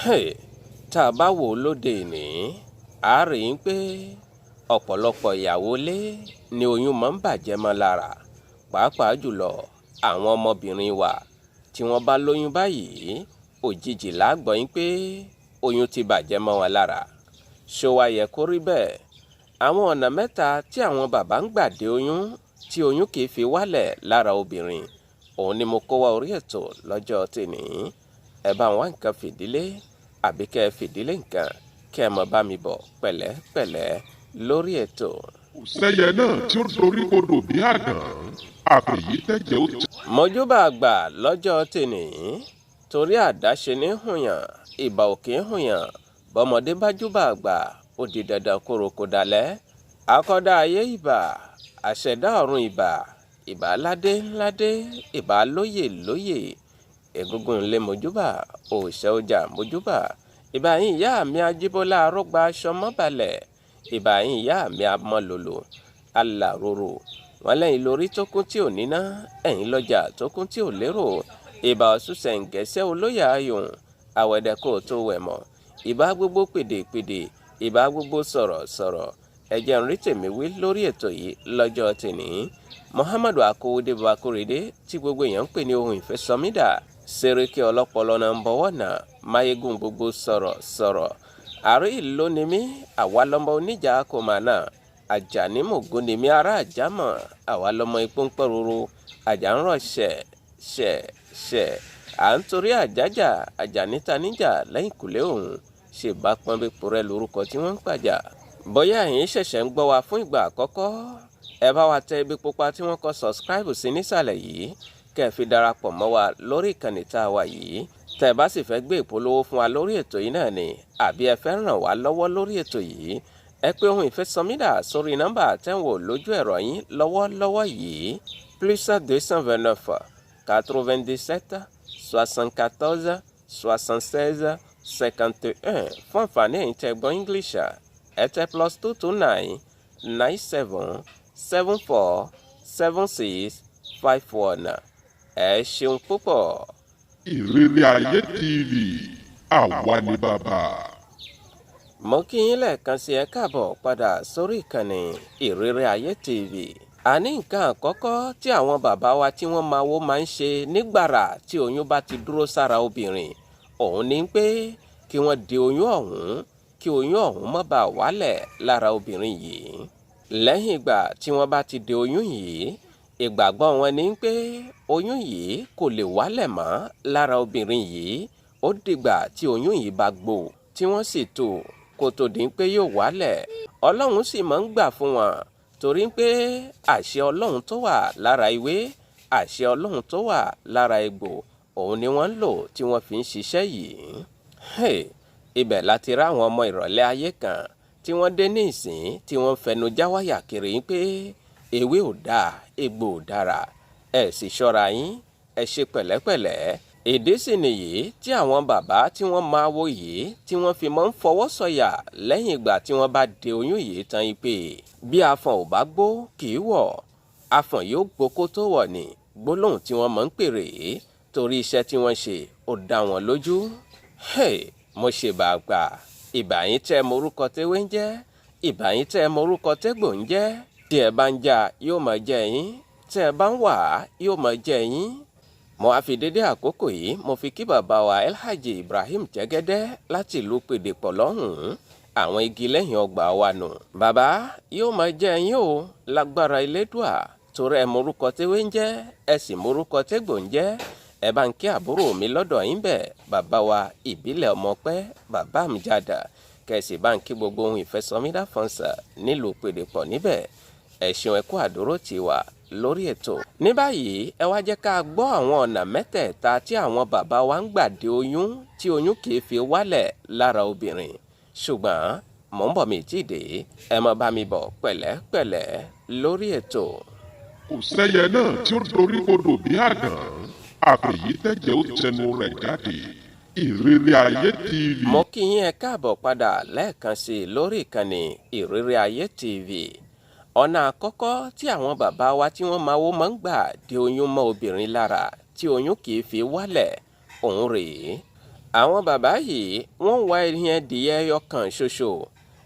Hey, tá a bá wò ó lóde ìní, a rí i pé ọ̀pọ̀lọpọ̀ ìyàwó ilé ni oyún máa ń bàjẹ́ mọ́ lára, pàápàá jùlọ àwọn ọmọbìnrin wa tí wọ́n bá lóyún báyìí, òjijì la gbọ́ yín pé oyún ti bàjẹ́ mọ́ wọn lára. Ṣó wá yẹ kó rí bẹ́ẹ̀? Àwọn ọ̀nà mẹ́ta tí àwọn bàbá ń gbà dé oyún tí oyún kìí fi wálẹ̀ lára obìnrin, òun ni mo kó wá orí ètò lọ́jọ́ tèní. Ẹ bá wá nǹkan fìdílé àbí kẹ́ ẹ fìdílé nǹkan kẹ́ ẹ mọ̀ bá mi bọ̀ pẹ̀lẹ́pẹ̀lẹ́ lórí ètò. Kò sẹ́yẹ náà tí ó dorí kodò bí àdán, àfẹ̀yí tẹ̀jẹ̀ ó tẹ̀. Mọ́júbà àgbà lọ́jọ́ tèní, torí àdáṣe ní hùyàn, ìbà òkè hùyàn, bọ́mọdé bá júbà àgbà, ó di dandan kórokò dalẹ̀. Akọ́dá ayé ìbà, àṣẹ̀dá ọ̀run ìbà, ìbà ládé ládé, ìbà lóyè lóyè, egungun ńlẹ̀ mọ́júbà, òòṣà ọjà mọ́júbà, ìbà yín ìyá mi Ajíbọ́lá arógbá aṣọ mọ́balẹ̀, ìbà yín ìyá mi amọ́lòlò, alàròrò, wọn lẹ́yìn lórí tó kún tí ò níná, ẹ̀yìn lọ́jà tó kún tí ò lérò, ìbà ọ̀ṣunṣẹ̀ ǹgẹ̀ṣẹ́ olóyè ayùn, àwẹ̀dẹ kò tó wẹ̀ mọ́, ìbà gbogbo pèdèpèdè, ìbà gbogbo sọ̀rọ̀sọ̀rọ̀. Ẹ jẹ́ n rí tèmi wí lórí ètò yìí lọ́jọ́ tèní. Muhammadu Akowode Bakorede tí gbogbo èèyàn ń pè ní ohun ìfẹ́ sọmídà, Sẹ́ríkì ọlọ́pọlọ náà ń bọ̀wọ̀ náà, Máyégún gbogbo sọ̀rọ̀ sọ̀rọ̀. Àrí ìlú ni mí, àwa lọmọ oníjà kò mà náà. Àjàní mògún ni mí, ará àjámọ̀, àwa lọmọ ipò ń pẹ́ roro, àjà ń rọ̀ ṣẹ̀ ṣẹ̀ ṣẹ̀. À ń torí àjájà, àjàní ta níjà lẹ́yìn kùlé òun, ṣe bá pọ́nbẹ́pọ̀rẹ́ lórúkọ tí wọ́n ń pàjà. Bóyá ẹ̀yin ṣẹ̀ṣẹ̀ ń gbọ́ wa fún ìgbà àkọ́kọ́, ẹ bá wa tẹ ibi pupa tí wọ́n kọ subscribe sí nísàlẹ̀ yìí, kẹ́ ẹ fi darapọ̀ mọ́ wa lórí ìkànnì tá a wà yìí. Tẹ́ ẹ bá sì fẹ́ gbé ìpolówó fún wa lórí ètò yìí náà ni, àbí ẹ fẹ́ ràn wá lọ́wọ́ lórí ètò yìí, ẹ pé ohun ìfẹ́ sọmídà sórí nọ́mbà tẹ́ ń wò lójú ẹ̀rọ yín lọ́wọ́lọ́wọ́ yìí, plus 229 97 74 76 51. Fún àǹfààní ẹ̀yin tẹ́ gbọ́ English, ẹ tẹ plus 229 97 74 76 51. Ẹ ṣeun púpọ̀. Ìrírí Ayé TV, àwa ni bàbá. Mo kí yín lẹ́ẹ̀kan sí, ẹ káàbọ̀ padà sórí ìkànnì Ìrírí Ayé TV. Àní nǹkan àkọ́kọ́ tí àwọn bàbá wa tí wọ́n máa wó máa ń ṣe nígbàrà tí oyún bá ti dúró sára obìnrin, òun ni pé kí wọ́n de oyún ọ̀hún, kí oyún ọ̀hún má bàa wálẹ̀ lára obìnrin yìí. Lẹ́yìn ìgbà tí wọ́n bá ti de oyún yìí, ìgbàgbọ́ wọn ni pé oyún yìí kò lè wálẹ̀ mọ́ lára obìnrin yìí. Ó dìgbà tí oyún yìí bá gbò tí wọ́n sì tò kó tó di pé yóò wálẹ̀. Ọlọ́run sì máa ń gbà fún wọn, torí pé àṣẹ Ọlọ́run tó wà lára ewé, àṣẹ Ọlọ́run tó wà lára egbò, òun ni wọ́n ń lò tí wọ́n fi ń ṣiṣẹ́ yìí. Hey, ibẹ̀ láti rá àwọn ọmọ ìrọ̀lẹ́ ayé kan tí wọ́n dé ní ìsín tí wọ́n fẹnu jáwáyà kiri pé ewé ò dáa, egbò ò dára. Ẹ sì ṣọ́ra yín, ẹ ṣe pẹ̀lẹ́pẹ̀lẹ́. Ìdí sì nìyí tí àwọn bàbá tí wọ́n máa wo yìí tí wọ́n fi máa ń fọwọ́ sọ̀yà lẹ́yìn ìgbà tí wọ́n bá de oyún yìí tán yìí pé bí afọ̀n ò bá gbó kì í wọ̀, afọ̀n yóò gbó kó tó wọ̀ ní gbólóhùn tí wọ́n máa ń pèrè torí iṣẹ́ tí wọ́n ṣe ó dá wọn lójú. Hey, mo ṣe bàgbà, ìbà yín tẹ́ morúkọ tewé ń jẹ́, ìbà yín tẹ́ morúkọ tẹ́gbò ń jẹ́. Tí ẹ bá ń jà yóò máa jẹ yín, tí ẹ bá ń wà yóò máa jẹ yín. Mo á fi dédé àkókò yìí mo fi kí bàbá wa Elhaji Ibrahim Jẹ́gẹ́dẹ́ láti ìlú Pèdèpọ̀ lọ́hùn-ún, àwọn igi lẹ́yìn ọgbà wa nù. Bàbá yóò máa jẹ yín o lágbára Elédùà, torí ẹ morúkọ tewé ń jẹ́, ẹ sì morúkọ tẹ́gbò ń jẹ́. Ẹ bá ń kí àbúrò mi lọ́dọ̀ yín bẹ̀, bàbá wa ìbílẹ̀ ọmọpẹ́, bàbá mi jàdà, kẹ̀sì bá ń kí gbogbo ohun ìfẹsọmídà fọ́nsà nílùú Pèdèpọ̀ níbẹ̀. Ẹ ṣeun, ẹ kú àdúró tì wá lórí ètò. Ní báyìí, ẹ wá jẹ́ ká gbọ́ àwọn ọ̀nà mẹ́tẹ̀ẹ̀ta tí àwọn bàbá wa ń gbà de oyún tí oyún kìí fi wálẹ̀ lára obìnrin. Ṣùgbọ́n mò ń bọ̀, mi tí ì dé, ẹ má bá mi bọ̀ pẹ̀lẹ́pẹ̀lẹ́ lórí ètò. Kò sẹ́yẹ náà tí ó dorí kodò bí àdán, àfẹ̀yí tẹ̀jẹ̀ ó tẹnu rẹ̀ jáde. Ìrírí Ayé TV. Mo kí yín, ẹ káàbọ̀ padà lẹ́ẹ̀kan sí i lórí ìkànnì Ìrírí Ayé TV. Ọ̀nà àkọ́kọ́ tí àwọn bàbá wa tí wọ́n máa wó máa ń gbà de oyún mọ́ obìnrin lára tí oyún kìí fi wálẹ̀, òun rèé. Àwọn bàbá yìí wọ́n wá ẹyin ẹdìyẹ ẹyọ kan ṣoṣo,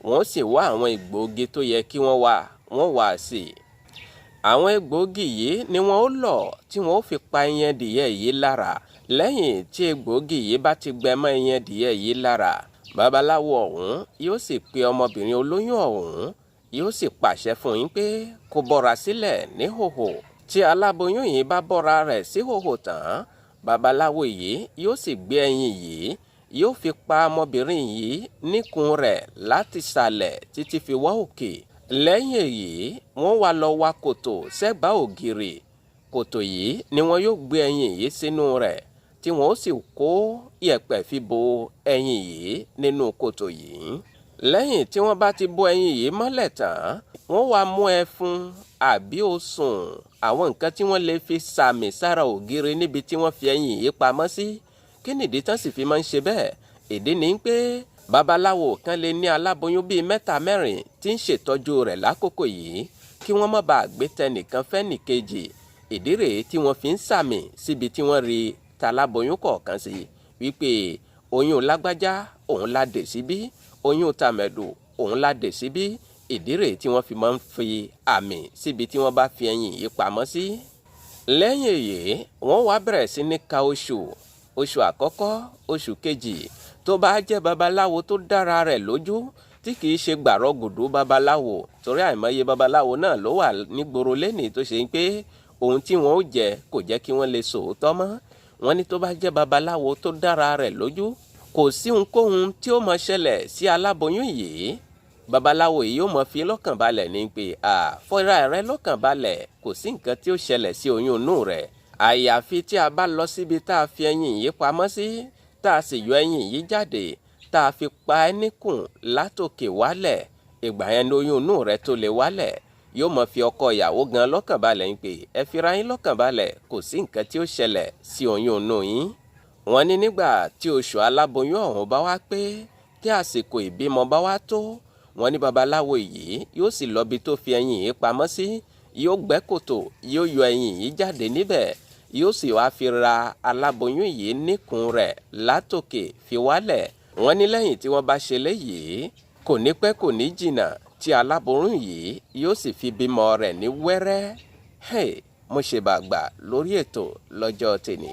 wọ́n sì wá àwọn egbòogi tó yẹ kí wọ́n wá, wọ́n wá sí i. Àwọn egbòogi yìí ni wọ́n ó lọ̀ tí wọ́n ó fi pa ẹyin ẹdìyẹ yìí lára. Lẹ́yìn tí egbòogi yìí bá ti gbẹ mọ́ ẹyin ẹdìyẹ yìí lára, babaláwo ọ̀hún yóò sì pe ọmọbìnrin olóyún ọ̀hún, yóò sì pàṣẹ fún yín pé kó bọ́ra sílẹ̀ níhòhò. Tí aláboyún yìí bá bọ́ra rẹ̀ síhòhò tán, babaláwo yìí yóò sì gbé ẹyin yìí, yóò fi pa ọmọbìnrin yìí níkùn rẹ̀ láti sàlẹ̀ títí fi wá òkè. Lẹ́yìn èyí, wọ́n wá lọ wa kòtò sẹ́gbàá ògiri. Kòtò yìí ni wọ́n yóò gbé ẹyin yìí sínú rẹ̀, tí wọ́n ó sì kó yẹ̀pẹ̀ fi bo ẹyin yìí nínú kòtò yìí. Lẹ́yìn tí wọ́n bá ti bo ẹyin yìí mọ́lẹ̀ tán, wọ́n wá mú ẹfun àbí osùn, àwọn nǹkan tí wọ́n lè fi sàmì sára ògiri níbi tí wọ́n fi ẹyin yìí pamọ́ sí. Kí nìdí tán sì fi máa ń ṣe bẹ́ẹ̀? Ìdí ni pé babaláwo kan lè ní aláboyún bíi mẹ́ta mẹ́rin tí ń ṣètọ́jú rẹ̀ lákòókò yìí, kí wọ́n má bàa gbé tẹnìkan fẹ́nìkejì. Ìdí rèé tí wọ́n fi ń sàmì síbi tí wọ́n rí taláboyún kọ̀ọ̀kan sí, wípé oyún lágbájá òun la dè síbí, oyún tàmẹ̀dù òun la dè síbí. Ìdí rèé tí wọ́n fi máa ń fi àmì síbi tí wọ́n bá fi ẹyin yìí pamọ́ sí. Lẹ́yìn èyí, wọ́n wá bẹ̀rẹ̀ sí ní ka oṣù, oṣù àkọ́kọ́, oṣù kejì. Tó bá jẹ́ babaláwo tó dára rẹ̀ lójú, tí kìí ṣe gbàrọ̀gùdù babaláwo, torí àìmọye babaláwo náà ló wà nígboro lẹ́nìí tó ṣe ń pé ohun tí wọ́n ó jẹ kò jẹ́ kí wọ́n lè sòótọ́ mọ́. Wọ́n ní tó bá jẹ́ babaláwo tó dára rẹ̀ lójú, kò sí ohunkóhun tí ó mọ ṣẹlẹ̀ sí aláboyún yìí. Babaláwo yìí yóò mọ fi lọ́kàn balẹ̀ ní pé fọ́ra rẹ lọ́kàn balẹ̀, kò sí nǹkan tí ó ṣẹlẹ̀ sí oyún inú rẹ̀. Àyàfi tí a bá lọ síbi tá a fi ẹyin yìí pamọ́ sí, tá a sì yọ ẹyin yìí jáde, tá a fi pa ẹ́ níkùn látòkè wálẹ̀, ìgbà yẹn ni oyún inú rẹ tó lè wálẹ̀. Yóò mọ fi ọkọ ìyàwó gan lọ́kàn balẹ̀ ń pè ẹ fira yín lọ́kàn balẹ̀, kò sí nǹkan tí ó ṣẹlẹ̀ sí oyún inú yín. Wọ́n ní nígbà tí oṣù aláboyún ọ̀hún bá wá pé, tí àsìkò ìbímọ bá wá tó, wọ́n ní babaláwo yìí yóò sì lọ bí tó fi ẹyin yìí pamọ́ sí, yóò gbẹ́ kòtò, yóò yọ ẹyin yìí jáde níbẹ̀, yóò sì wá fi ra aláboyún yìí níkùn rẹ̀ látòkè fi wálẹ̀. Wọ́n ní lẹ́yìn tí wọ́n bá ṣe léyìí, kò ní pẹ́ kò ní jìnnà tí aláboyún yìí yóò sì fi bímọ rẹ̀ ní wẹ́rẹ́. Hey, mo ṣe bàgbà lórí ètò lọ́jọ́ tèní.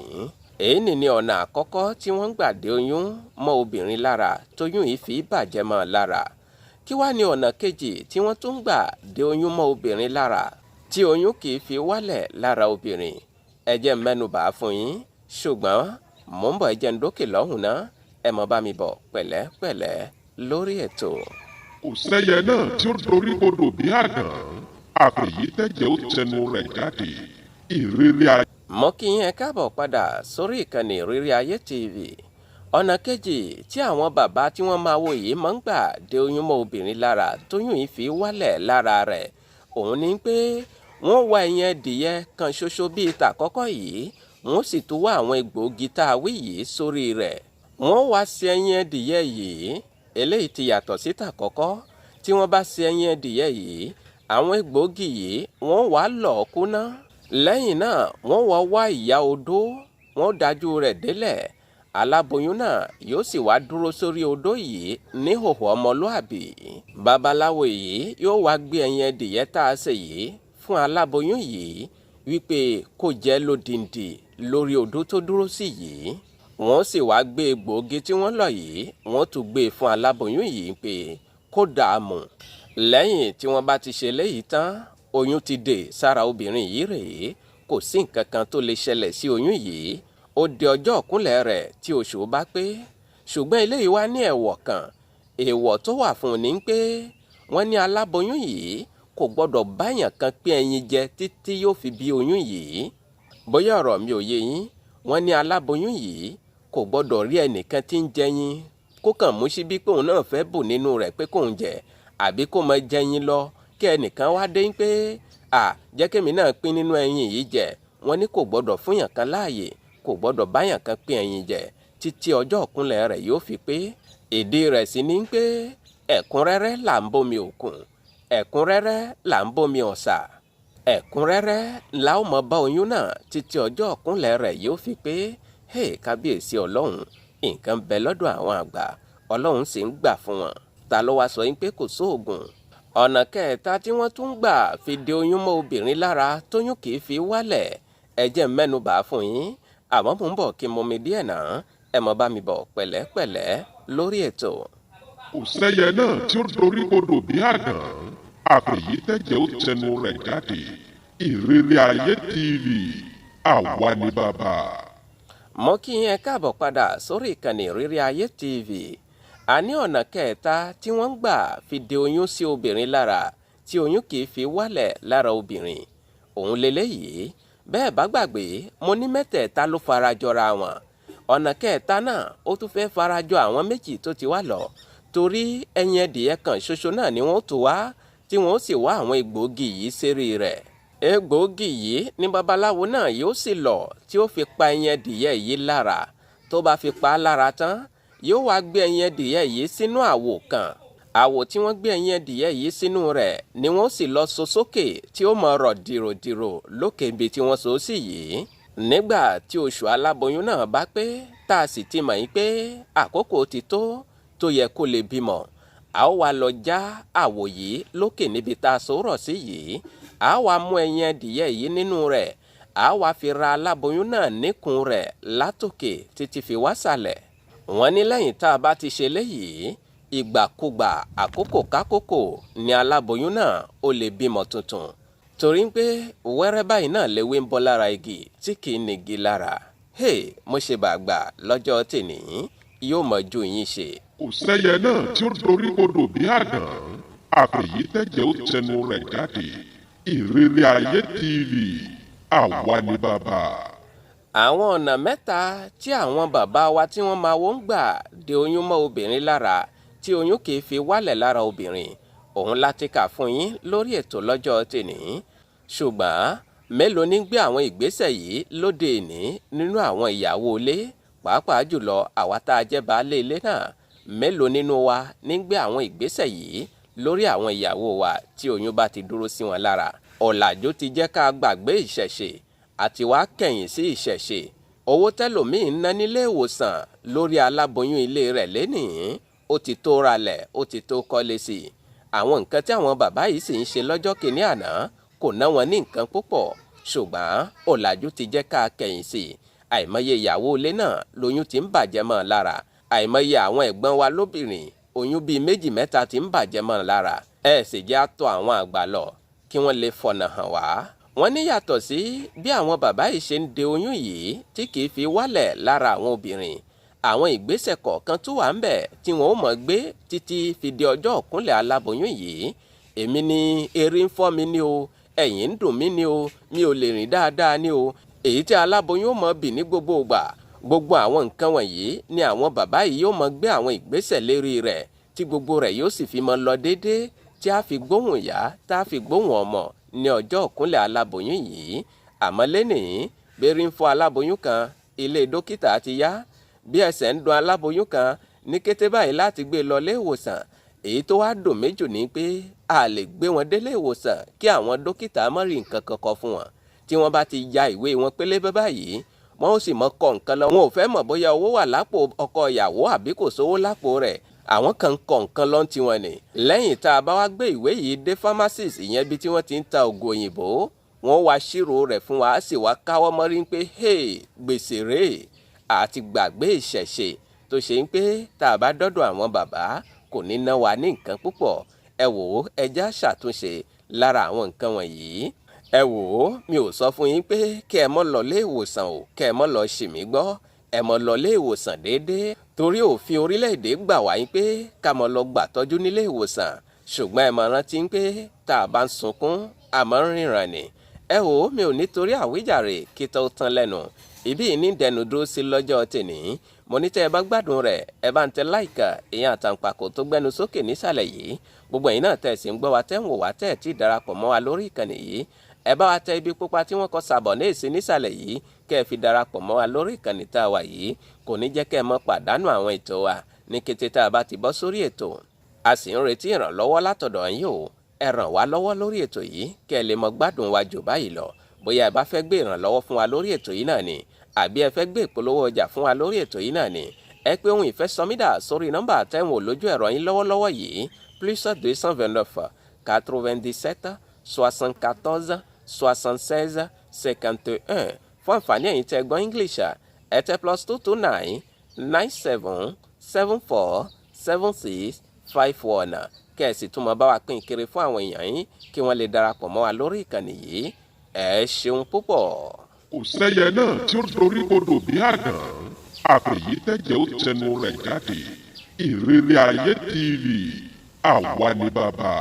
Èyí ni ọ̀nà àkọ́kọ́ tí wọ́n ń gbà dé oyún mọ́ obìnrin lára tóyún yìí fi bàjẹ́ mọ́ lára. Kí wá ní ọ̀nà kejì tí wọ́n tún ń gbà dé oyún mọ́ obìnrin lára tí oyún kì í fi wálẹ̀ lára obìnrin? Ẹ jẹ́ n mẹ́nubà fún yín, ṣùgbọ́n mò ń bọ̀, ẹ jẹ́ n dókè lọ́hùn náà, ẹ mọ̀ bá mi bọ̀ pẹ̀lẹ́pẹ̀lẹ́ lórí ètò. Kò sẹ́yẹ náà tí ó dorí kodò bí àdán, àfẹ̀yí tẹ̀jẹ̀ ó tẹnu rẹ̀ jáde. Ìrírí ayé. Mo kí yín ẹ káàbọ̀ padà sórí ìkànnì Ìrírí Ayé TV. Ọ̀nà kejì tí àwọn bàbá tí wọ́n máa wo yìí máa ń gbà dé oyún mọ́ obìnrin lára tóyún yìí fi wálẹ̀ lára rẹ̀, òun ni pé wọ́n wá ẹyin ẹdìyẹ kan ṣoṣo bíi tàkọ́kọ́ yìí, wọ́n sì tún wá àwọn egbòogi tá a wí yìí sórí rẹ̀. Wọ́n wá sí ẹyin ẹdìyẹ yìí, eléyìí ti yàtọ̀ sí tàkọ́kọ́. Tí wọ́n bá sí ẹyin ẹdìyẹ yìí, àwọn egbòogi yìí wọ́n wá lọ̀ kúná. Lẹ́yìn náà wọ́n wá wá ìyá odó, wọ́n dájú rẹ̀ délẹ̀. Aláboyún náà yóò sì wá dúró sórí odó yìí níhòhò ọmọlúàbí. Babaláwo yìí yóò wá gbé ẹyin ẹdìyẹ tá a ṣe yìí fún aláboyún yìí wípé kó jẹ́ lódìndì lórí odó tó dúró sí yìí. Wọ́n sì wá gbé egbòogi tí wọ́n lọ̀ yìí, wọ́n tún gbé e fún aláboyún yìí pé kó dààmú. Lẹ́yìn tí wọ́n bá ti ṣe léyìí tán, oyún ti dè sára obìnrin yìí rèé, kò sí nǹkan kan tó lè ṣẹlẹ̀ sí oyún yìí. Ó di ọjọ́ ìkúnlẹ̀ rẹ̀ tí oṣù bá pé. Ṣùgbọ́n eléyìí wá ní ẹ̀wọ̀ kan. Èèwọ̀ tó wà fún un ní pé wọ́n ní aláboyún yìí kò gbọ́dọ̀ báyàn kan pín ẹyin jẹ títí yóò fi bí oyún yìí. Bóyá ọ̀rọ̀ mi ò yé yín, wọ́n ní aláboyún yìí kò gbọ́dọ̀ rí ẹnìkan tí ń jẹyin kó kàn mú síbí pé òun náà fẹ́ bù nínú rẹ̀ pé kóun jẹ, àbí kó máa jẹyin lọ kí ẹnìkan wá dé pé à jẹ́ kémi náà pín nínú ẹyin yìí jẹ. Wọ́n ní kò gbọ́dọ̀ fúnyàn kan láàyè, kò gbọ́dọ̀ báyàn kan pín ẹyin jẹ títí ọjọ́ ìkúnlẹ̀ rẹ̀ yóò fi pé. Ìdí rẹ̀ sì ní pé ẹ̀kúnrẹ́rẹ́ là ń bómi òkun, ẹ̀kúnrẹ́rẹ́ là ń bómi ọ̀sà, ẹ̀kúnrẹ́rẹ́ la ó mọ bá oyún náà títí ọjọ́ ìkúnlẹ̀ rẹ̀ yóò fi pé. Hey, kábíyèsí ọlọ́run, Nǹkan bẹ lọ́dọ̀ àwọn àgbà, Ọlọ́run sì ń gbà fún wọn. Ta ló wá sọ yín pé kò sóògùn? Ọ̀nà kẹta tí wọ́n tún gbà fi de oyún mọ́ obìnrin lára tóyún kì í fi wálẹ̀, ẹ jẹ́ n mẹ́nu bà á fún yín. Àmọ́ mò ń bọ̀ kí n mumi díẹ̀ náà, ẹ mọ̀ bá mi bọ̀ pẹ̀lẹ́pẹ̀lẹ́ lórí ètò. Kò sẹ́yẹ náà tí ó dorí kodò bí àdán, àfẹ̀yí tẹ̀jẹ̀ ó tẹnu rẹ̀ jáde. Ìrírí Ayé TV, àwa ni bàbá. Mo kí yín ẹ káàbọ̀ padà sórí ìkànnì Ìrírí Ayé TV. A ní ọ̀nà kẹta tí wọ́n ń gbà fi de oyún sí obìnrin lára tí oyún kì í fi wálẹ̀ lára obìnrin. Òun leléyìí. Bẹ́ẹ̀ bá gbàgbé, mo ní mẹ́tẹ̀ẹ̀ta ló farajọra wọn. Ọ̀nà kẹta náà ó tún fẹ́ farajọ àwọn méjì tó ti wá lọ, torí ẹyin ẹdìyẹ kan ṣoṣo náà ni wọ́n tó wá, tí wọ́n sì wá àwọn egbòogi yìí sérí rẹ̀. Egbòogi yìí ni babaláwo náà yóò sì lọ tí ó fi pa ẹyin ẹdìyẹ yìí lára. Tó bá fi pa á lára tán, yóò wá gbé ẹyin ẹdìyẹ yìí sínú àwò kan. Àwò tí wọ́n gbé ẹyin ẹdìyẹ yìí sínú rẹ̀ ni wọ́n sì lọ so sókè tí ó mọ rọ̀ dìròdìrò lókè ibi tí wọ́n so sí yìí. Nígbà tí oṣù aláboyún náà bá pé, tá a sì ti mọ̀ yín pé àkókò ti tó tó yẹ kó lè bímọ, a ó wá lọ já àwò yìí lókè níbi tá a so rọ̀ sí yìí. A wá mú ẹyin ẹdìyẹ yìí nínú rẹ̀, a wá fi ra aláboyún náà níkùn rẹ̀ látòkè títí fi wá sàlẹ̀. Wọ́n ní lẹ́yìn tá a bá ti ṣe léyìí, ìgbàkúgbà àkókò kákòkò ni aláboyún náà ó lè bímọ tuntun, torí pé wẹ́rẹ́ báyìí náà léwé ń bọ́ lára igi tí kì í nigi lára. Hey, mo ṣe bàgbà lọ́jọ́ tèní, yóò mọ̀ ju yín ṣe. Kò sẹ́yẹ náà tí ó dorí kodò bí àdán, àfẹ̀yí tẹ̀jẹ̀ ó tẹnu rẹ̀ jáde. Ìrírí Ayé TV, àwa ni bàbá. Àwọn ọ̀nà mẹ́ta tí àwọn bàbá wa tí wọ́n máa wọ́n ń gbà de oyún mọ́ obìnrin lára tí oyún kì í fi wálẹ̀ lára obìnrin, òun láti kà fún yín lórí ètò lọ́jọ́ tèní. Ṣùgbọ́n mélòó ní gbé àwọn ìgbésẹ̀ yìí lóde ìní nínú àwọn ìyàwó ilé, pàápàá jùlọ àwa tá a jẹ́ baálé ilé náà, mélòó nínú wa ní gbé àwọn ìgbésẹ̀ yìí lórí àwọn ìyàwó wa tí oyún bá ti dúró sí wọn lára? Ọ̀làjú ti jẹ́ ká gbàgbé ìṣẹ̀ṣe àti wá kẹ̀yìn sí ìṣẹ̀ṣe. Owó tẹ́lòmíì ń ná nílé ìwòsàn lórí aláboyún ilé rẹ̀ lénìí, ó ti tó ralẹ̀, ó ti tó kọ́lé sí i. Àwọn nǹkan tí àwọn bàbá yìí sì ń ṣe lọ́jọ́ kìíní àná kò ná wọn ní nǹkan púpọ̀, ṣùgbọ́n ọ̀làjú ti jẹ́ ká kẹ̀yìn sí i. Àìmọye ìyàwó ilé náà lóyún ti ń bàjẹ́ mọ́ lára. Àìmọye àwọn ẹ̀gbọ́n wa lóbìnrin, oyún bíi méjì mẹ́ta ti ń bàjẹ́ mọ́ lára. Ẹ sì jẹ́ á tọ̀ àwọn àgbà lọ kí wọ́n lè fọ̀nà hàn wá. Wọ́n ní yàtọ̀ sí bí àwọn bàbá yìí ṣe ń de oyún yìí tí kì í fi wálẹ̀ lára àwọn obìnrin, àwọn ìgbésẹ̀ kọ̀ọ̀kan tó wà ń bẹ̀ tí wọ́n ó mọ̀ gbé títí fi di ọjọ́ ìkúnlẹ̀ aláboyún yìí. Èmi ni erí ń fọ́ mi ní o, ẹ̀yìn ń dùn mí ní o, mi ò lè rìn dáadáa ní o, èyí tí aláboyún ó mọ̀ bì ní gbogbo ìgbà. Gbogbo àwọn nǹkan wọ̀nyí ni àwọn bàbá yìí yóò mọ̀ gbé àwọn ìgbésẹ̀ lérí rẹ̀ tí gbogbo rẹ̀ yóò sì fi mọ́ lọ déédéé, tí a fi gbóhùn ìyá, tá a fi gbóhùn ọmọ ní ọjọ́ ìkúnlẹ̀ aláboyún yìí. Àmọ́ lénìí, bẹ́rí ń fọ́ aláboyún kan, ilé dókítà ti yá. Bí ẹsẹ̀ ń dun aláboyún kan, ní kété báyìí láti gbé lọ ilé ìwòsàn. Èyí tó wá dùn mí jù ni pé a lè gbé wọn délé ìwòsàn kí àwọn dókítà má rí nǹkan kan kọ fún wọn. Tí wọ́n bá ti ya ìwé wọn pélébé báyìí, wọ́n ó sì mọ kọ nǹkan lọ. Wọn ò fẹ́ mọ̀ bóyá owó wà lápò ọkọ ìyàwó àbí kò sówó lápò rẹ̀. Àwọn kan ń kọ nǹkan lọ́n tiwọn ni. Lẹ́yìn tá a bá wá gbé ìwé yìí dé pharmacist, ìyẹn ibi tí wọ́n ti ń ta ògùn òyìnbó, wọ́n wá ṣírò rẹ̀ fún wa, á sì wá káwọ́ mọ́rí pé hey, gbèsè rèé. Àti gbàgbé ìṣẹ̀ṣe tó ṣe ń pé tá a bá dọ́dọ̀ àwọn bàbá kò ní ná wa ní nǹkan púpọ̀. Ẹ wò ó, ẹ já ṣàtúnṣe lára àwọn nǹkan wọ̀nyí. Ẹ wò ó, mi ò sọ fún yín pé kí ẹ mọ́ lọ ilé ìwòsàn o, kí ẹ mọ́ lọ ṣì mí gbọ́. Ẹ mọ́ lọ ilé ìwòsàn déédéé, torí òfin orílẹ̀-èdè gbà wá yín pé ká mọ́ lọ gbàtọ́jú nílé ìwòsàn. Ṣùgbọ́n ẹ mọ̀ rántí pé tá a bá ń sunkún, a mọ̀ ń ríran ni. Ẹ wò ó, mi ò nítorí àwíjàre kí tó tán lẹ́nu. Ibí yìí ní dẹnu dúró sí lọ́jọ́ tèní. Mo ní tẹ́ ẹ bá gbádùn rẹ̀, ẹ bá ń tẹ láìkà, ìyẹn àtàǹpàkò tó gbẹnu sókè nísàlẹ̀ yìí. Gbogbo ẹ̀yin náà tẹ́ ẹ sì ń gbọ́ wa, tẹ́ ń wò wá, tẹ́ ẹ tí darapọ̀ mọ́ wa lórí ìkànnì yìí. Ẹ bá wa tẹ ibi pupa tí wọ́n kọ sàbọ̀ ní èsì nísàlẹ̀ yìí, kẹ́ ẹ fi darapọ̀ mọ́ wa lórí ìkànnì tá a wà yìí. Kò ní jẹ́ kẹ́ ẹ mọ́ pàdánù àwọn ètò wa ní kété tá a bá ti bọ́ sórí ètò. A sì ń retí ìrànlọ́wọ́ látọ̀dọ̀ yín o. Ẹ ràn wá lọ́wọ́ lórí ètò yìí kẹ́ ẹ lè mọ gbádùn wa jù báyìí lọ. Bóyá ẹ bá fẹ́ gbé ìrànlọ́wọ́ fún wa lórí ètò yìí náà ni, àbí ẹ fẹ́ gbé ìpolówó ọjà fún wa lórí ètò yìí náà ni, Ẹ pé Ohun Ìfẹ́ Sọmídà sórí nọ́mbà tẹ́wọ̀n lójú ẹ̀rọ yín lọ́wọ́lọ́wọ́ yìí, +229 97 74 76 51. Fún àǹfààní ẹ̀yin tẹ́ gbọ́ English, ẹ tẹ +229 97 74 76 51. Kẹ́ ẹ sì tún mọ bá wa pín kiri fún àwọn èèyàn yín kí wọ́n lè darapọ̀ mọ́ wa lórí ìkànnì yìí. Ẹ ṣeun púpọ̀. Kò sẹ́yẹ náà tí ó dorí kodò bí àdán, àfẹ̀yí tẹ̀jẹ̀ ó tẹnu rẹ̀ jáde. Ìrírí Ayé TV, àwa ni bàbá.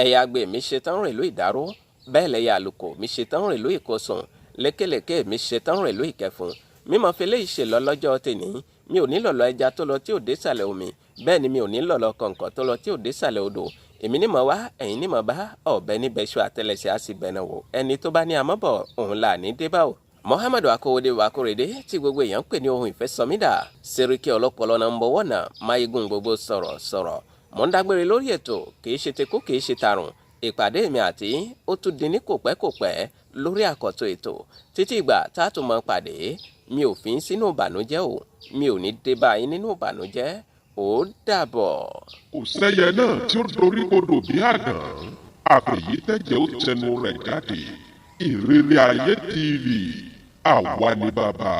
Ẹ̀yà àgbè mi ṣetán rèlú Ìdáró, bẹ́ẹ̀ lẹ́yà àlùkò mi ṣetán rèlú Ìkosùn, lékèlékè mi ṣetán rèlú Ìkẹfun. Mímọ fẹlẹ́ ìṣèlọ lọ́jọ́ tèní, mi ò ní lọ̀lọ́ ẹja tó lọ tí ò dé sàlẹ̀ omi, bẹ́ẹ̀ ni mi ò ní lọ̀lọ́ kọ̀ǹkọ̀ tó lọ tí ò dé sàlẹ̀ odò. Èmi ní mọ̀ wá, ẹ̀yin ní mọ̀ bá, ọ̀bẹ níbẹ̀ ṣọ àtẹlẹsẹ̀ á sì bẹ̀nà wò. Ẹni tó bá ní amọ́bọ̀ òun là ní dé bá o. Muhammadu Akowode Wakorede tí gbogbo èèyàn ń pè ní Ohun Ìfẹ́ Sọmídà, Seriki ọlọ́pọlọ náà ń bọ̀wọ̀ náà máyégún gbogbo sọ̀rọ̀ sọ̀rọ̀. Mò ń dágbére lórí ètò, kìí ṣe tekú kìí ṣe tarùn. Ìpàdé mi àti ó tún di ní kòpẹ́kòpẹ́ lórí àkọ́tún ètò. Títí ìgbà tá a tún mọ pàdé, mi ò fi ń sínú ìbànújẹ́ o, mi ò ní dé bá yín nínú ìbànújẹ́. Ó dàbọ̀. Kò sẹ́yẹ náà tí ó dorí kodò bí àdán, àfẹ̀yí tẹ̀jẹ̀ ó tẹnu rẹ̀ jáde. Ìrírí Ayé TV, àwa ni bàbá.